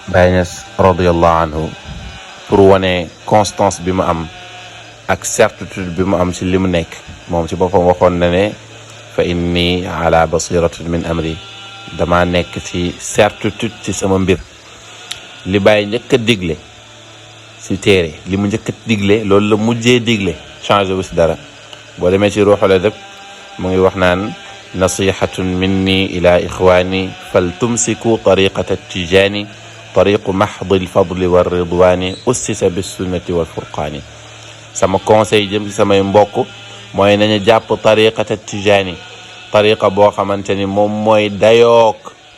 Baye Niass radiyallahu anhu pour wane constance bi mu am ak certitude bi mu am ci li mu nekk moom ci boppam waxoon na ne fa inni ala basiratin min amri dama nekk ci certitude ci sama mbir li Baye njëkk a digle ci téere li mu njëkk a digle loolu la mujjee digle changé wu ci dara boo demee ci ruuxul adab mu ngi wax naan nasihatun minni ila ixwani fal tumsiku tariqata tijani tariqu mahdi alfadli warridwani ussisa bissunnati walfurqaani sama conseil jëm ci samay mbokk mooy nañu jàpp tariqata tijani tariqa boo xamante ni moom mooy dayoog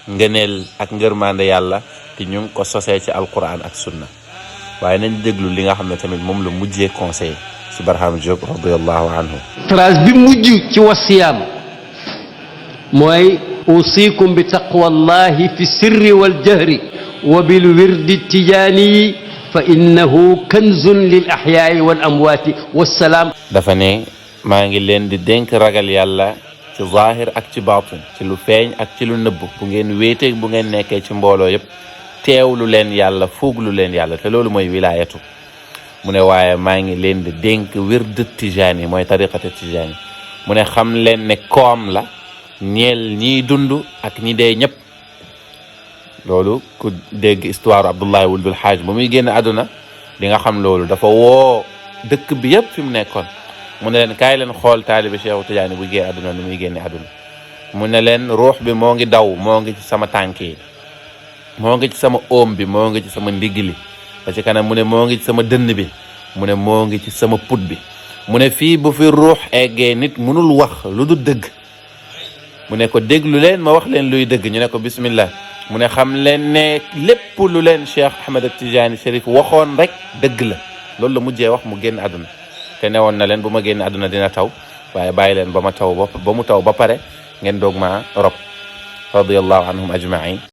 ngëneel ak ngërmande yàlla te ñu ngi ko sosee ci alquran ak sunna waaye nañ déglu li nga xam ne tamit moom la mujjee conseil ci Barham Diop radiyallahu anhu. phrase bi mujj ci wasiyaam mooy usikum bi taqwallahi fi sirri wal jahri wa bil wirdi tijaani fa innahu kanzun lil ahyaai wal amwaati wassalaam. dafa ne maa ngi leen di dénk ragal yàlla ci zahir ak ci baatin ci lu feeñ ak ci lu nëbb bu ngeen wéeteeg bu ngeen nekkee ci mbooloo yëpp teewlu leen yàlla fuuglu leen yàlla te loolu mooy wilaayatu mu ne waaye maa ngi leen di dénk wird tijaani mooy tariqata tijaani mu ne xam leen ne koom la ñeel ñiy dund ak ñi dee ñëpp loolu ku dégg histoire Abdullahi Wuld Haaj ba muy génn àdduna di nga xam loolu dafa woo dëkk bi yëpp fi mu nekkoon mu ne leen kaay leen xool taalibe Cheikhu Tijaani bu génn àdduna ni muy génne àdduna mu ne leen ruux bi moo ngi daw moo ngi ci sama tànk yi moo ngi ci sama oom bi moo ngi ci sama ndigg li ba ci kanam mu ne moo ngi ci sama dënn bi mu ne moo ngi ci sama put bi mu ne fii bu fi ruux eggee nit mënul wax lu du dëgg mu ne ko déglu leen ma wax leen luy dëgg ñu ne ko bismillah mu ne xam leen ne lépp lu leen Cheikh Ahmed Tidiane Chérif waxoon rek dëgg la loolu la mujjee wax mu génn àdduna te newoon na leen bu ma génn àdduna dina taw waaye bàyyi leen ba mu taw ba pare ngeen doog ma rob radiyallahu anhum ajmain